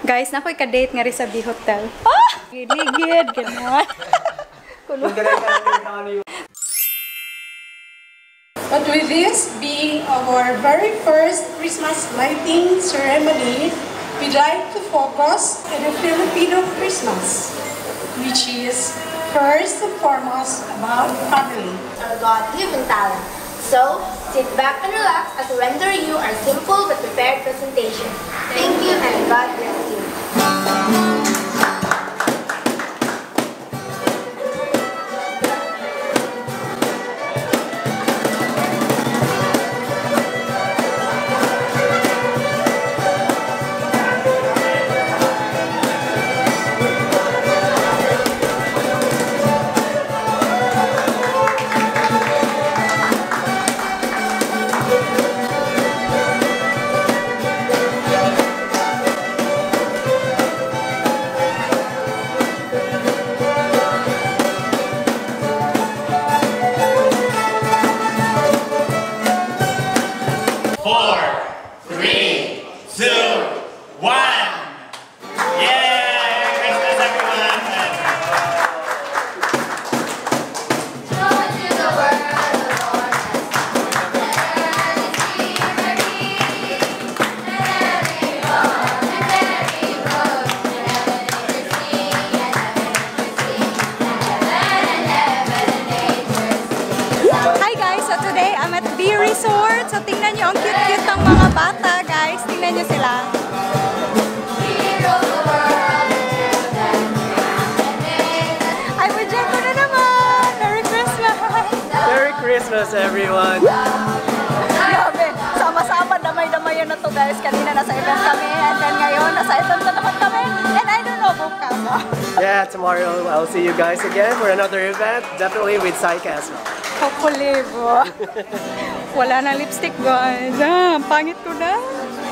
Guys, na ako'y ka-date nga rin sa B Hotel. Ah! Giligid, gano'n. But with this being our very first Christmas lighting ceremony, we'd like to focus on the Filipino Christmas, which is first and foremost about family. Our God-given talent. So, sit back and relax as we render you our simple but prepared presentation. Thank you and God bless you. Resort. So, tingnan nyo, ang cute-cute ng mga bata, guys. Tingnan nyo sila. Ay, Jeko na naman! Merry Christmas! Merry Christmas, everyone! Grabe! Sama-sama, damay-damayan na to, guys. Kanina nasa event kami, and then ngayon, nasa event na naman kami. And I don't know, bukas. Yeah, tomorrow I'll see you guys again for another event. Definitely with Psych as well. Hopefully, bro. Wala na lipstick, guys. Ah, pangit ko na.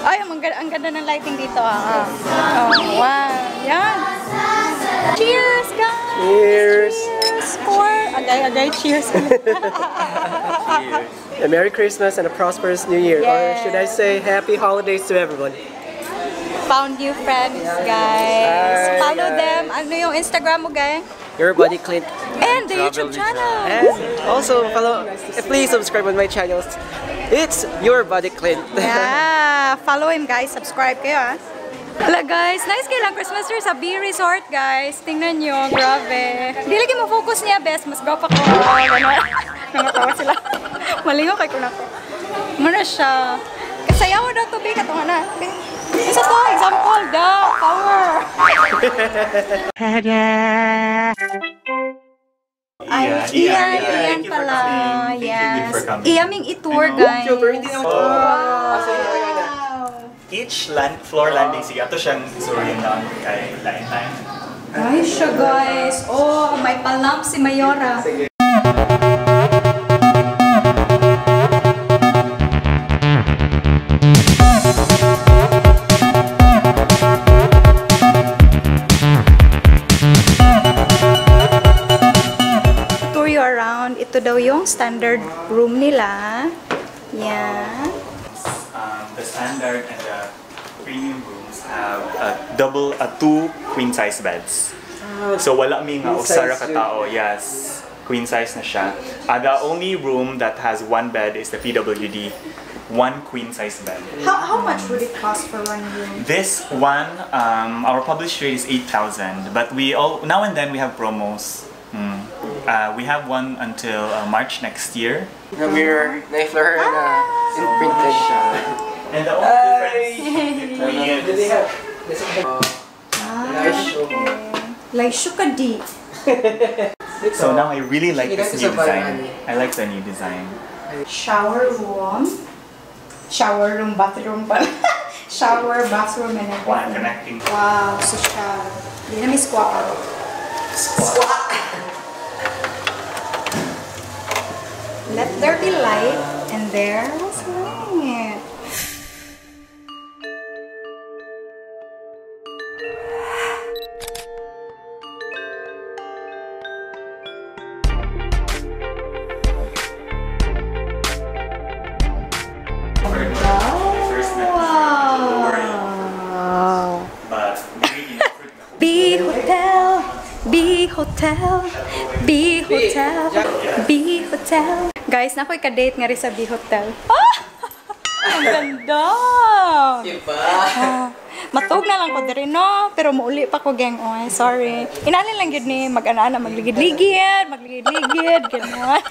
Ay, ang ganda ng lighting dito. Ah. Oh, wow. Yan. Cheers, guys! Cheers! Cheers for... Agay, cheers. Cheers. A Merry Christmas and a prosperous New Year. Yes. Or should I say, happy holidays to everyone. Found new friends, guys. Hi, Follow guys. Them. Ano yung Instagram mo, guys? Your Buddy Clint. And the YouTube channel. And also follow, please subscribe on my channels. It's Your Buddy Clint. Yeah, follow him, guys. Subscribe kayo, ah. Hala, guys, nice kayo lang Christmas tree sa B Resort, guys. Tingnan nyo, grabe. Hindi lagi mo focus niya, best. Mas gwapa ko. Gano'n. Namatawa sila. Malingo kay kunako. Muna siya. Kasayaw daw to, be. Katunga na. Isa to, example, da, power. Ay, Ian, Ian pala. Yes. Iaming i-tour, guys. Wow. Each floor landing, sige, ato siyang isuriin down kay line time. Ay, siya, guys. Oh, may palamp si Mayora. Tour you around. Ito daw yung standard room nila. Yeah. The standard and the premium rooms have a double, a two queen size beds. So wala mi nga usa ra ka tao. Yes, queen size na siya. The only room that has one bed is the PWD, one queen size bed. How much would it cost for one room? This one, our published rate is 8,000, but we all now and then we have promos. We have one until March next year. The mirror, na floor na imprinted siya. And the only difference between Like shukadi. So now I really like this new design. I like the new design. Shower room. Shower room, bathroom pala. Shower, bathroom, and everything. Connecting. Wow, so siya. Hindi na may squat. Squat. Let there be light, and there was light. Wow. But Hotel. B Hotel. B Hotel. Guys, na ako'y ka-date nga rin sa B Hotel. Ah! Ang ganda! Diba? Oh, matug na lang ko diri no, pero muuli pa ko gang oy. Sorry. Inalin lang gyud ni mag-ana-ana magligid-ligid, magligid-ligid ganun.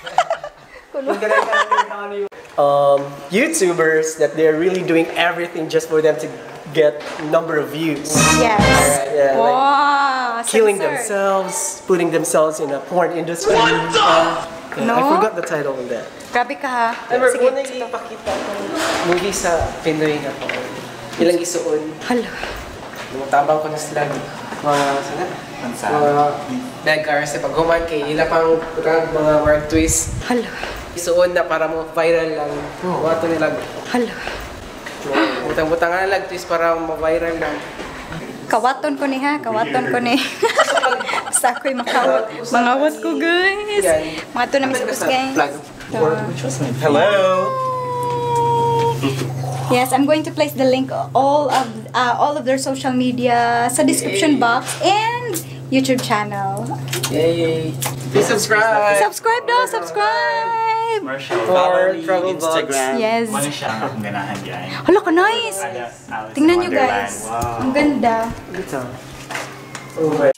YouTubers that they're really doing everything just for them to get number of views. Yes. Yeah, like wow. killing censored. themselves, putting themselves in a porn industry. Yeah, No? I forgot the title of that. Grabe ka ha. Remember, Sige. una ipakita kong movie sa Pinoy na po. Ilang isuon. Hala. Tabang ko na sila mga sana. Mga beggars sa paghuman kay ila pang putang mga word twist. Hala. Isuon na para mo viral lang. Wato nila. Hala. Butang-butang nga lang twist para ma-viral lang. Kawaton ko ni ha, kawaton ko ni. Basta ako'y makawat. Mangawat ko guys. Mga to na sa guys. Hello. Yes, I'm going to place the link all of their social media sa description box and YouTube channel. Yay! Please subscribe. Subscribe daw, subscribe. Marshall For Valerie, travel vlogs. Instagram. Yes. Ano siya ang akong ganahan diyan? Hala ka nice. Alice Tingnan in nyo Wonderland. guys. Wow. Ang ganda. Ito. Oh my.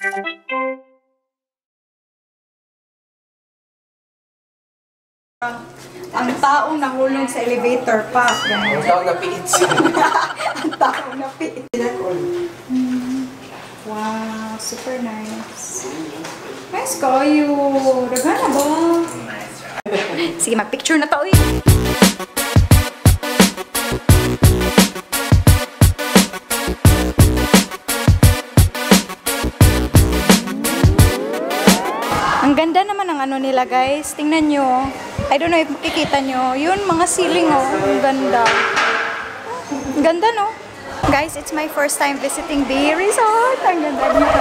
Ang taong nahulog sa elevator pa. Ang taong napiit. Ang taong napiit. Wow, super nice. Nice kayo. Daghan na ba? Sige, mag-picture na ta, uy. Ang ganda naman ng ano nila, guys. Tingnan nyo. I don't know if makikita nyo. Yun, mga ceiling, oh. Ang ganda. Ang ganda, no? Guys, it's my first time visiting the resort. Ang ganda niya.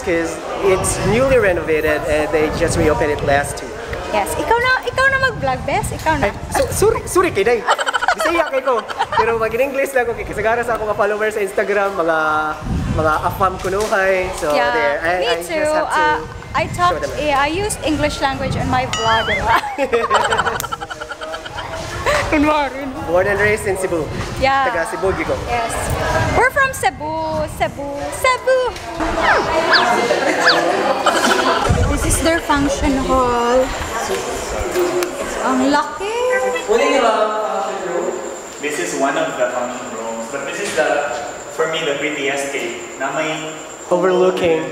Because it's newly renovated and they just reopened it last week. Yes, ikaw na mag-vlog, bes. Ikaw na. Ay, so, sorry kay day. Bisaya kay ko. Pero mag-English lang ko kay kasagara sa akong mga followers sa Instagram, mga afam kunuhay. So yeah, there, me I too. just have to I show talked. them. Yeah, I used English language on my vlog. Kunwari, no? Born and raised in Cebu. Yeah. Taga Cebu giko. Yes. We're from Cebu, Cebu, Cebu. This is their function hall. Ang laki. This is one of the function rooms, but this is the, for me, the prettiest cake. Na may Overlooking.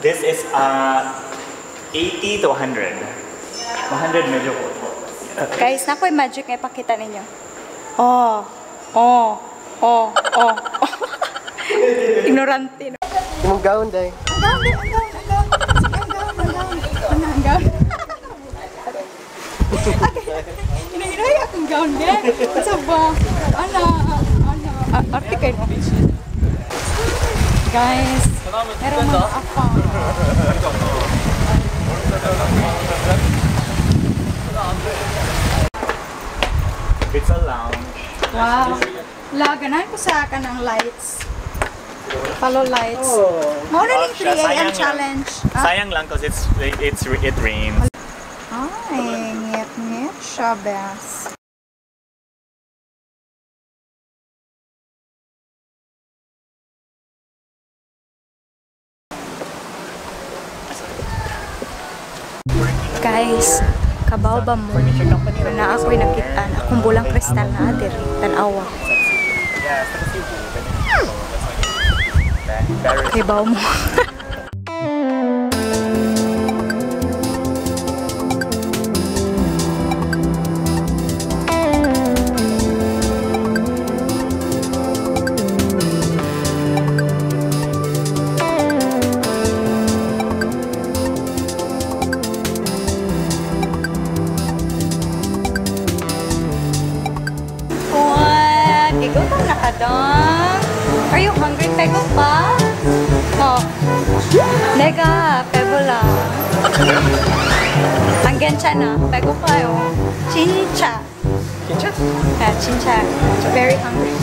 This is 80 to 100. 100 medyo ko. Guys, nakoy magic nga ipakita ninyo. Oh, oh, oh, oh. Ignorante. No? Imong gown day. Ang gown, ang gown, ang gown. Sige, ang gown, ang gown. Ano, ang gown? Okay. Inahinay akong gown, din. Sa ba? Ana, ana. Arte kayo. Guys, meron mga apa. It's a lounge. Wow. La, ganahan ko sa kanang lights. Follow lights. Oh. Mao na ning 3 a.m. challenge. Ah? Sayang lang because it rains. Ay, ngit-ngit siya, bes. Guys, kabaw ba mo? Na ako'y nakitaan. Akong bulang kristal na diri. Tan-awa. Kay baw mo. What? Igutom na ka dong? Are you hungry? Pego pa? Oh. Nega, pego lang. Ang na. Pego kayo. Chincha. Chincha? Yeah, chincha. Very hungry.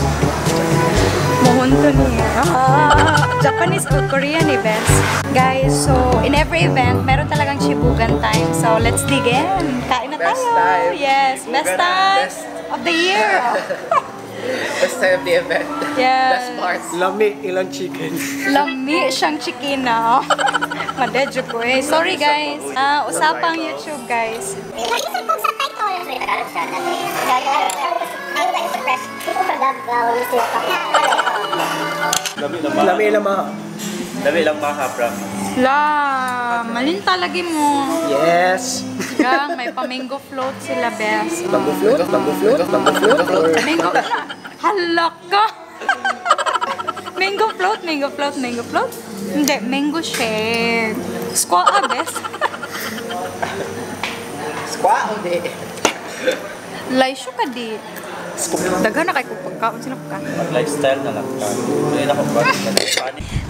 Mohon Unto niya. Ah, Japanese or Korean eh, best. Guys, so in every event, meron talagang chibugan time. So let's dig in. Kain na Best tayo. time. Yes, best Chibugan. Time Best. Of the year. Best time of the event. Yes. Best part. Lami ilang chicken. Lami siyang chikina. Madedyo ko eh. Sorry, guys. Ah, usapang YouTube, guys. Nag-isip ko sa title. Tagalog siya. Lami ilang maha. Dami lang maha, promise. La, malinta lagi mo. Yes. Gang, may pa-mango float sila, best. Mango float, mango float, mango float, or Mango. Hala ka! Mango float, mango float, mango float. Hindi, mango shake. Squat ah, best. Squat o di? Laisyo ka di. Daghan na kay kung pagkaon sila ka. Lifestyle na lang ka. Hindi na ko ba?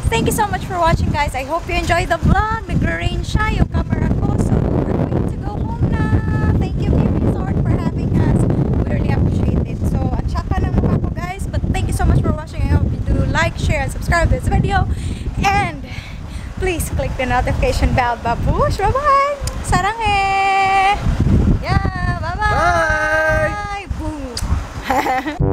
Thank you so much for watching, guys. I hope you enjoyed the vlog. Nagre-rain siya yung camera ko. So, we're going to go home na. Thank you, V Resort, for having us. We really appreciate it. So, at saka ng mukha ko, guys. But thank you so much for watching. I hope you do like, share, and subscribe this video. And please click the notification bell. Babush! Bye-bye! Saranghae! Yeah! Bye-bye! Bye! Boom!